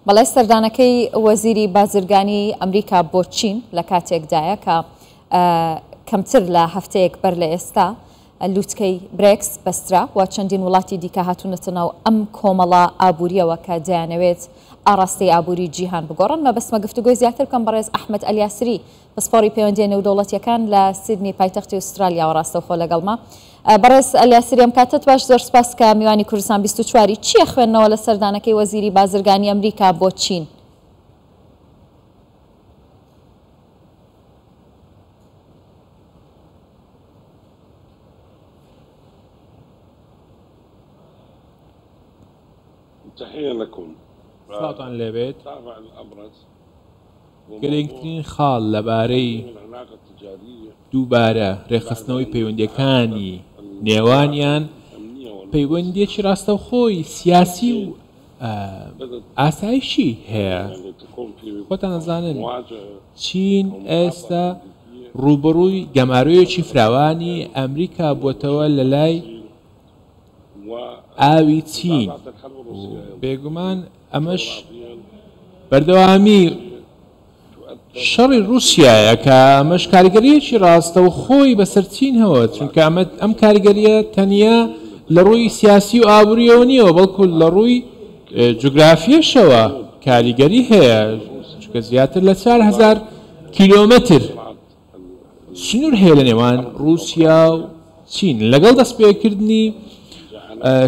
بەڵێ سەردانەکەی وەزیری بازرگانی ئەمریکا بۆ چین لە کاتێکدایە کە کەمتر لە هەفتەیەک بەر لە ئێستا لوتکەی برێکس بەسترا و چەندین وڵاتی دیکە هاتوونەتە ناو ئەم کۆمەڵە ئابووریەوە کە دەیانەوێت ئاڕاستەی ئابووری جیهان بگۆڕن. مەبەستمە گفتوگۆی زیاتر بکەم بەڕێز ئەحمەد ئەلیاسری پسپۆڕی پەیوەندییە نێودەوڵەتییەکان لە سیدنی پایتەختی ئوسترالیاوە ڕاستەوخۆ لەگەڵمە. بەڕێز ئەلیاسری ئەم کاتەت باش، زۆر سپاس کە میوانی کوردستان 24 ی. چییە خوێندنەوە لە سەردانەکەی وەزیری بازرگانی ئەمریکا بۆ چین؟ سڵاوتان لێبێت. گرنگترین خاڵ لەبارەی دووبارە رێکخستنەوەی پەیوەندییەکانی نێوانیان، پەیوەندییەکی راستەوخۆی سیاسی و ئاسایشی هەیە. خۆتان ئەزانن چین ئێستا رووبەڕووی گەمارۆیەکی فراوانی ئەمریکا بووەتەوە لەلای ئاوی چین و بێگومان ئەمەش بەردەوامی شەڕی ڕووسیایە کە ئەمەش کاریگەرییەکی ڕاستەوخۆی بەسەر چین هەوە، چونکە ئەمە ئەم کاریگەرییە تەنیا لە ڕووی سیاسی و ئابوورییەوە نییەوە، بەڵکو لە ڕووی جوگرافییەشەوە کاریگەری هەیە، چونکە زیاتر لە 4000 کیلۆمەتر سنوور هەیە لە نێوان ڕووسیا و چین. لەگەڵ دەستپێکردنی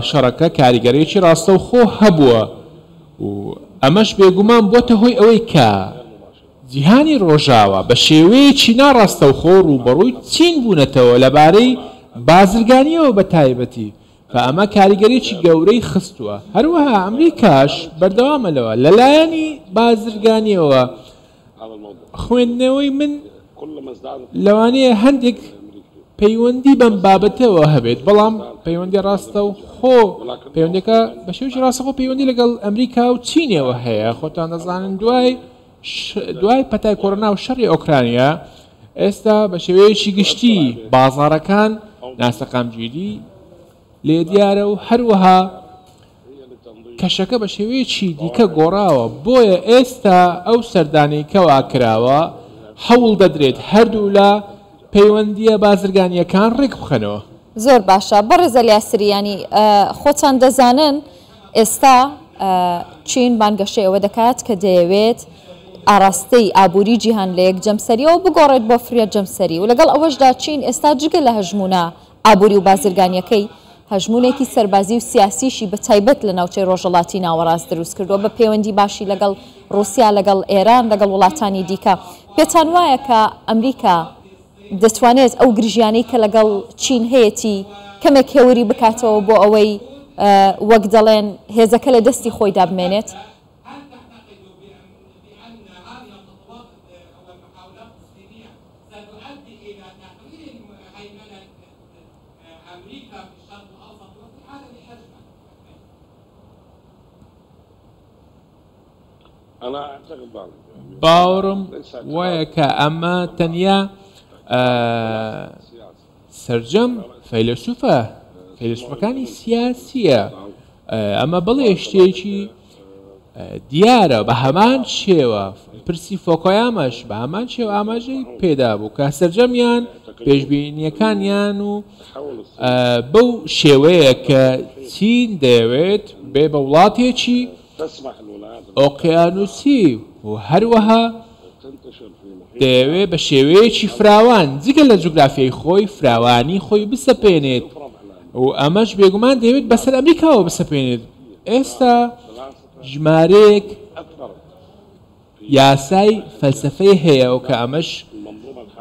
شەڕەکە کاریگەریی ڕاستەوخۆ هەبووە و ئەمەش بێگومان بۆتە هۆی ئەوەی کە جیهانی ڕۆژاوا بە شێوەیەکی ناڕاستەوخۆ ڕووبەڕووی چین بوونەتەوە لەبارەی بازرگانییەوە بە تایبەتی کە ئەمە کاریگەریی گەورەی خستووە. هەروەها ئەمریکاش بەردەوامە لەوە لەلایەنی بازرگانییەوە خوێندنەوەی من لەوانەیە هەندێک پەیوەندی بەم بابەتەوە هەبێت، بەڵام پەیوەندی ڕاستەوخۆ پەیوەندەکە بە شێوەیەکی ڕاستەوخۆ پەیوەندی لەگەڵ ئەمریکا و چینەوە هەیە. خۆتان دەزانن دوای دوای پەتای کۆرۆنا و شەڕی ئۆکرانیا ئێستا بە شێوەیەکی گشتی بازاڕەکان ناسەقامگیری لێ دیارە و هەروەها کەشەکە بە شێوەیەکی دیکە گۆڕاوە، بۆیە ئێستا ئەو سەردانەی کەوا کراوە هەوڵ دەدرێت هەردوولا پەیوەندییە بازرگانییەکان ڕێکبخەنەوە. زۆر باشە بەڕێز ئەلیاسری یانی خۆتان دەزانن ئێستا چین بانگەشەی ئەوە دەکات کە دەیەوێت ئاراستەی ئابووری جیهان لە یەک جەمسەریەوە بگۆڕێت بۆ فریە جەمسەری و لەگەڵ ئەوەشدا چین ئێستا جگە لە هەژموونە ئابووری و بازرگانییەکەی، هەژموونێکی سەربازی و سیاسیشی بە تایبەت لە ناوچەی ڕۆژهەڵاتی ناوەڕاست دروست کردووە بە پەیوەندی باشی لەگەڵ ڕووسیا، لەگەڵ ئێران، لەگەڵ وڵاتانی دیکە. پێتان وایە کە ئەمریکا دەتوانێت ئەو گرژیانەی کە لەگەڵ چین هەیەتی کەمێک هێوری بکاتەوە بۆ ئەوەی وەک دەڵێن هێزەکە لە دەستی خۆیدا بمێنێت؟ باوەڕم وایە کە ئەمە تەنیا سەرجەم فەیلەسوفە فەیلەسوفەکانی سیاسیە ئەمە بڵێ شتێکی دیارە بە هەمان شێوە پرسی فۆکۆیامەش بە هەمان شێوە ئاماژەی پێدا بوو کە سەرجەمیان پێشبینیەکانیان و بەو شێوەیە کە چین دەیەوێت بێ بە وڵاتێکی ئۆقیانوسی و هەروەها دەیەوێت بە شێوەیەکی فراوان جگە لە جوگرافیای خۆی فراوانی خۆی بسەپێنێت و ئەمەش بێگومان دەیەوێت بەسەر ئەمریکاوە بسەپێنێت. ئێستا ژمارەیەک یاسای فەلسەفەی هەیە و کە ئەمەش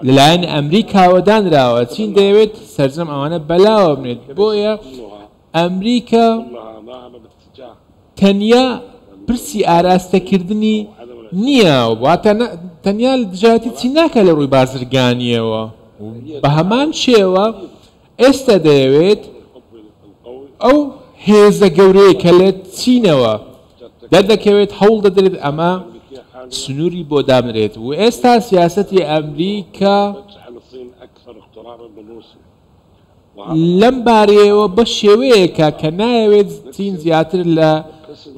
لەلایەن ئەمریکاوە دانراوە، چین دەیەوێت سەرجەم ئەوانە بەلاوە بنێت، بۆیە ئەمریکا تەنیا پرسی ئاراستەکردنی نییە، واتە تەنیا دژایەتی چین ناکات لە ڕووی بازرگانییەوە، بە هەمان شێوە ئێستا دەیەوێت ئەو هێزە گەورەیە کە لە چینەوە دەردەکەوێت هەوڵ دەدرێت ئەمە سنووری بۆ دابنرێت و ئێستا سیاسەتی ئەمریکا لەم بارەیەوە بە شێوەیەکە کە نایەوێت چین زیاتر لە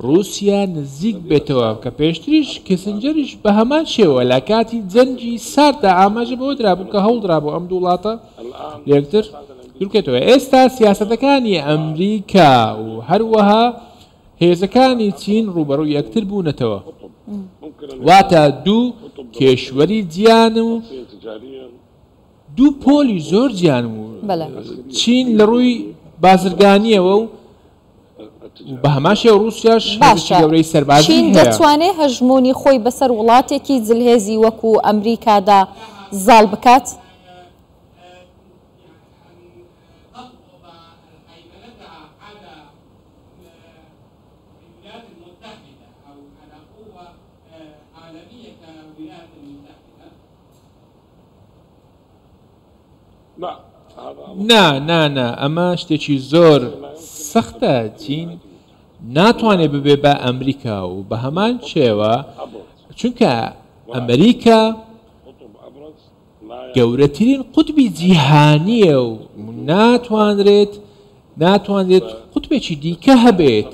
ڕووسیا نزیک بێتەوە کە پێشتریش کیسنجەریش بە هەمان شێوە لە کاتی جەنگی سارددا ئاماژە بەوە درابوو کە هەوڵدرابوو ئەم دوو وڵاتە لە یەکتر دوورکەوێتەوە. ئێستا سیاسەتەکانی ئەمریکا و هەروەها هێزەکانی چین ڕووبەڕووی یەکتر بوونەتەوە. واتە دوو کێشوەری جیان و دوو پۆلی زۆر جیان و چین لە ڕووی بازرگانیەوە و بە هەمان شێوە ڕووسیاش هێزێکی باشە گەورەی سەربازی چین هەیە. دەتوانێ هەژموونی خۆی بەسەر وڵاتێکی زلهێزی وەکو ئەمریکادا زاڵ بکات؟ نا نا نا ئەمە شتێکی زۆر سەختە چین ناتوانێت ببێ بە ئەمریکا و بە هەمان شێوە چونکە ئەمریکا گەورەترین قوتبی جیهانیە و ناتوانرێت ناتوانرێت قوتبێکی دیکە هەبێت.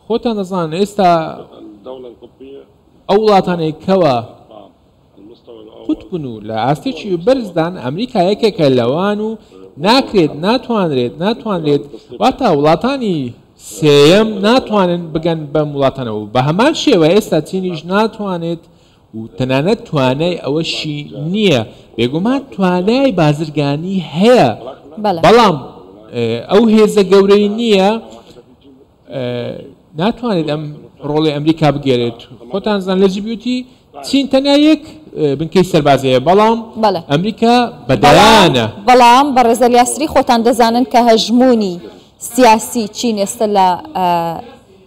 خۆتان دەزانن ئێستا ئەو وڵاتانەی کەوا قوتبن و لە ئاستێکی بەرزدان ئەمریکا یەکێکە لەوان و ناکرێت ناتوانرێت ناتوانرێت واتە وڵاتانی سێیەم ناتوانن بگەن بەم وڵاتانەوە بە هەمان شێوە ئێستا چینیش ناتوانێت و تەنانەت توانای ئەوەشی نییە بێگومان توانای بازرگانی هەیە بەڵام ئەو هێزە گەورەی نییە ناتوانێت ئەم ڕۆڵی ئەمریکا بگێرێت خۆتان زان لە جیبوتی چین تەنیا یەک بنکەی سەربازیە بەڵام ئەمریکا بەدەیانە. بەڵام بەڕێز ئەلیاسری خۆتان دەزانن کە هەژموونی سیاسی چین ئێستا لە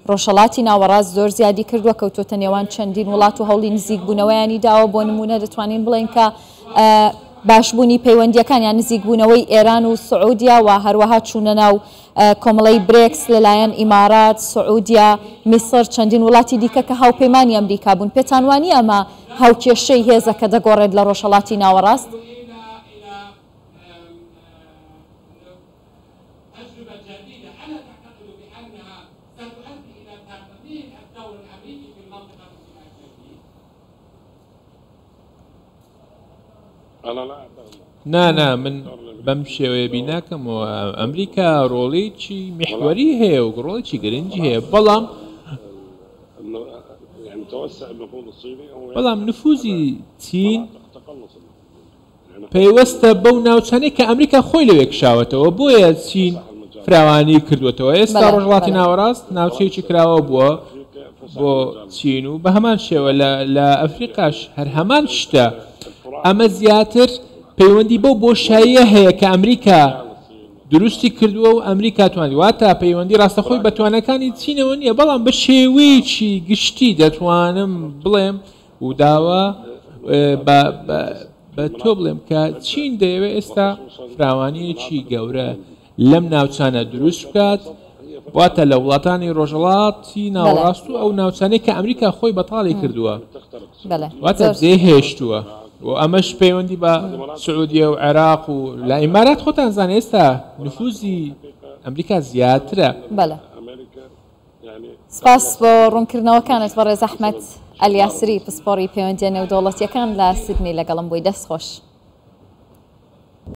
ڕۆژهەڵاتی ناوەڕاست زۆر زیادی کردووە، کەوتۆتە نێوان چەندین وڵات و هەوڵی نزیکبوونەوەیانی داوە، بۆ نموونە دەتوانین بڵێین کە باشبوونی پەیوەندییەکان یان نزیکبوونەوەی ئێران و سعودیا و هەروەها چوونە ناو کۆمەڵەی برێکس لەلایەن ئیمارات، سعودیا، میسر، چەندین وڵاتی دیکە کە هاوپەیمانی ئەمریکا بوون، پێتان وانییە ئەمە هاوکێشەی هێزەکە دەگۆڕێت لە ڕۆژهەڵاتی ناوەڕاست؟ نا نا من بەم شێوەیە بیناکەمەوە ئەمریکا ڕۆڵێکی میحوەری هەیە و ڕۆڵێکی گرنگی هەیە بەڵام بەڵام نفوزی چین پەیوەستە بەو ناوچانەی کە ئەمریکا خۆی لەوێ کشاوەتەوە، بۆیە چین فراوانی کردووەتەوە. ئێستا ڕۆژهەڵاتی ناوەڕاست ناوچەیەکی کراوە بووە بۆ چین و بە هەمان شێوە لە ئەفریقاش هەر هەمان شتە. ئەمە زیاتر پەیوەندی بەو بۆشاییە هەیە کە ئەمریکا دروستی کردووە و ئەمریکا توانی واتە پەیوەندی ڕاستەخۆی بە تواناکانی چینەوە نییە، بەڵام بە شێوەیەکی گشتی دەتوانم بڵێم و داوا بە تۆ بڵێم کە چین دەیەوێت ئێستا فراوانییەکی گەورە لەم ناوچانە دروست بکات، واتە لە وڵاتانی ڕۆژهەڵاتی ناوەڕاست و ئەو ناوچانەی کە ئەمریکا خۆی بەتاڵی کردووە، واتە جێهێشتووە و ئەمەش پەیوەندی بە سعودیە و عێراق و لە ئیمارات خۆتان زان ئێستا نفوزی ئەمریکا زیاترە. سپاس بۆ ڕوونکردنەوەکانت بەڕێز ئەحمەد ئەلیاسری پسپۆڕی پەیوەندییە نێودەوڵەتییەکان لە سیدنی لەگەڵم بووی دەست خۆش.